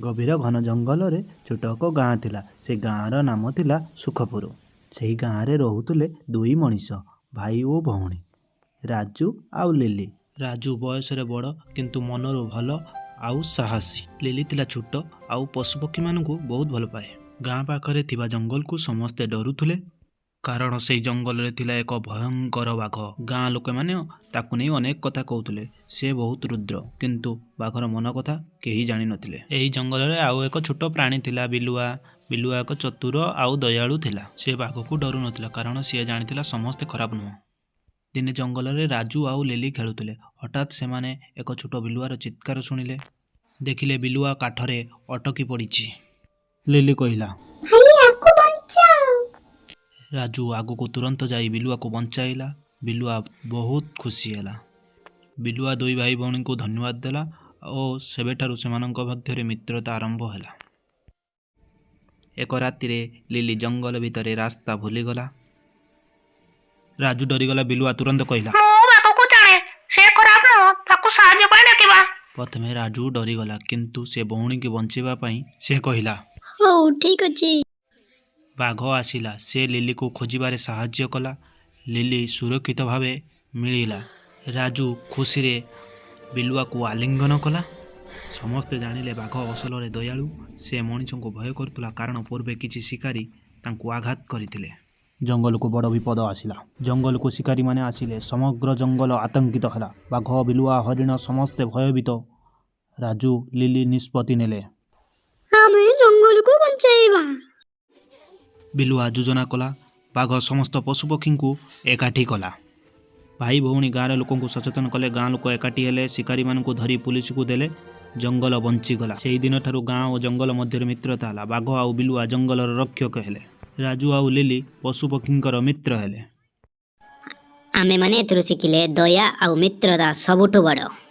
ଗଭୀର ଘନ ଜଙ୍ଗଲରେ ଛୋଟ ଏକ ଗାଁ ଥିଲା। ସେ ଗାଁର ନାମ ଥିଲା ସୁଖପୁର। ସେହି ଗାଁରେ ରହୁଥିଲେ ଦୁଇ ମଣିଷ, ଭାଇ ଓ ଭଉଣୀ, ରାଜୁ ଆଉ ଲିଲି। ରାଜୁ ବୟସରେ ବଡ଼, କିନ୍ତୁ ମନରୁ ଭଲ ଆଉ ସାହସୀ। ଲିଲି ଥିଲା ଛୋଟ ଆଉ ପଶୁପକ୍ଷୀମାନଙ୍କୁ ବହୁତ ଭଲ ପାଏ। ଗାଁ ପାଖରେ ଥିବା ଜଙ୍ଗଲକୁ ସମସ୍ତେ ଡରୁଥିଲେ, କାରଣ ସେଇ ଜଙ୍ଗଲରେ ଥିଲା ଏକ ଭୟଙ୍କର ବାଘ। ଗାଁ ଲୋକମାନେ ତାକୁ ନେଇ ଅନେକ କଥା କହୁଥିଲେ, ସେ ବହୁତ ରୁଦ୍ର। କିନ୍ତୁ ବାଘର ମନ କଥା କେହି ଜାଣିନଥିଲେ। ଏହି ଜଙ୍ଗଲରେ ଆଉ ଏକ ଛୋଟ ପ୍ରାଣୀ ଥିଲା, ବିଲୁଆ। ବିଲୁଆ ଏକ ଚତୁର ଆଉ ଦୟାଳୁ ଥିଲା। ସେ ବାଘକୁ ଡରୁନଥିଲା, କାରଣ ସିଏ ଜାଣିଥିଲା ସମସ୍ତେ ଖରାପ ନୁହଁ। ଦିନେ ଜଙ୍ଗଲରେ ରାଜୁ ଆଉ ଲିଲି ଖେଳୁଥିଲେ। ହଠାତ୍ ସେମାନେ ଏକ ଛୋଟ ବିଲୁଆର ଚିତ୍କାର ଶୁଣିଲେ। ଦେଖିଲେ, ବିଲୁଆ କାଠରେ ଅଟକି ପଡ଼ିଛି। ଲିଲି କହିଲା, ଭାଇ, ଆକୁ ବଞ୍ଚାଅ। ରାଜୁ ଆଗକୁ ତୁରନ୍ତ ଯାଇ ବିଲୁଆକୁ ବଞ୍ଚାଇଲା। ବିଲୁଆ ବହୁତ ଖୁସି ହେଲା। ବିଲୁଆ ଦୁଇ ଭାଇ ଭଉଣୀଙ୍କୁ ଧନ୍ୟବାଦ ଦେଲା ଓ ସେବେଠାରୁ ସେମାନଙ୍କ ମଧ୍ୟରେ ମିତ୍ରତା ଆରମ୍ଭ ହେଲା। ଏକ ରାତିରେ ଲିଲି ଜଙ୍ଗଲ ଭିତରେ ରାସ୍ତା ଭୁଲିଗଲା। ରାଜୁ ଡରିଗଲା। ବିଲୁଆ ତୁରନ୍ତ କହିଲା, ମୁଁ ବାଘକୁ ଜାଣେ, ସେ ଖରାପ ନୁହଁ, ତାକୁ ସାହାଯ୍ୟ ପାଇଁ ଡାକିବା। ପ୍ରଥମେ ରାଜୁ ଡରିଗଲା, କିନ୍ତୁ ସେ ଭଉଣୀକି ବଞ୍ଚାଇବା ପାଇଁ ସେ କହିଲା, ହଉ, ଠିକ ଅଛି। ବାଘ ଆସିଲା। ସେ ଲିଲିକୁ ଖୋଜିବାରେ ସାହାଯ୍ୟ କଲା। ଲିଲି ସୁରକ୍ଷିତ ଭାବେ ମିଳିଲା। ରାଜୁ ଖୁସିରେ ବିଲୁଆକୁ ଆଲିଙ୍ଗନ କଲା। ସମସ୍ତେ ଜାଣିଲେ, ବାଘ ଅସଲରେ ଦୟାଳୁ। ସେ ମଣିଷଙ୍କୁ ଭୟ କରୁଥିଲା, କାରଣ ପୂର୍ବେ କିଛି ଶିକାରୀ ତାଙ୍କୁ ଆଘାତ କରିଥିଲେ। ଜଙ୍ଗଲକୁ ବଡ଼ ବିପଦ ଆସିଲା। ଜଙ୍ଗଲକୁ ଶିକାରୀମାନେ ଆସିଲେ। ସମଗ୍ର ଜଙ୍ଗଲ ଆତଙ୍କିତ ହେଲା। ବାଘ, ବିଲୁଆ, ହରିଣ ସମସ୍ତେ ଭୟଭୀତ। ରାଜୁ, ଲିଲି ନିଷ୍ପତ୍ତି ନେଲେ, ଆମେ ଜଙ୍ଗଲକୁ ବଞ୍ଚାଇବା। ବିଲୁଆ ଯୋଜନା କଲା। ବାଘ ସମସ୍ତ ପଶୁପକ୍ଷୀଙ୍କୁ ଏକାଠି କଲା। ଭାଇ ଭଉଣୀ ଗାଁର ଲୋକଙ୍କୁ ସଚେତନ କଲେ। ଗାଁ ଲୋକ ଏକାଠି ହେଲେ। ଶିକାରୀମାନଙ୍କୁ ଧରି ପୁଲିସକୁ ଦେଲେ। ଜଙ୍ଗଲ ବଞ୍ଚିଗଲା। ସେହି ଦିନଠାରୁ ଗାଁ ଓ ଜଙ୍ଗଲ ମଧ୍ୟରେ ମିତ୍ରତା ହେଲା। ବାଘ ଆଉ ବିଲୁଆ ଜଙ୍ଗଲର ରକ୍ଷକ ହେଲେ। ରାଜୁ ଆଉ ଲିଲି ପଶୁପକ୍ଷୀଙ୍କର ମିତ୍ର ହେଲେ। ଆମେମାନେ ଏଥିରୁ ଶିଖିଲେ, ଦୟା ଆଉ ମିତ୍ରତା ସବୁଠୁ ବଡ଼।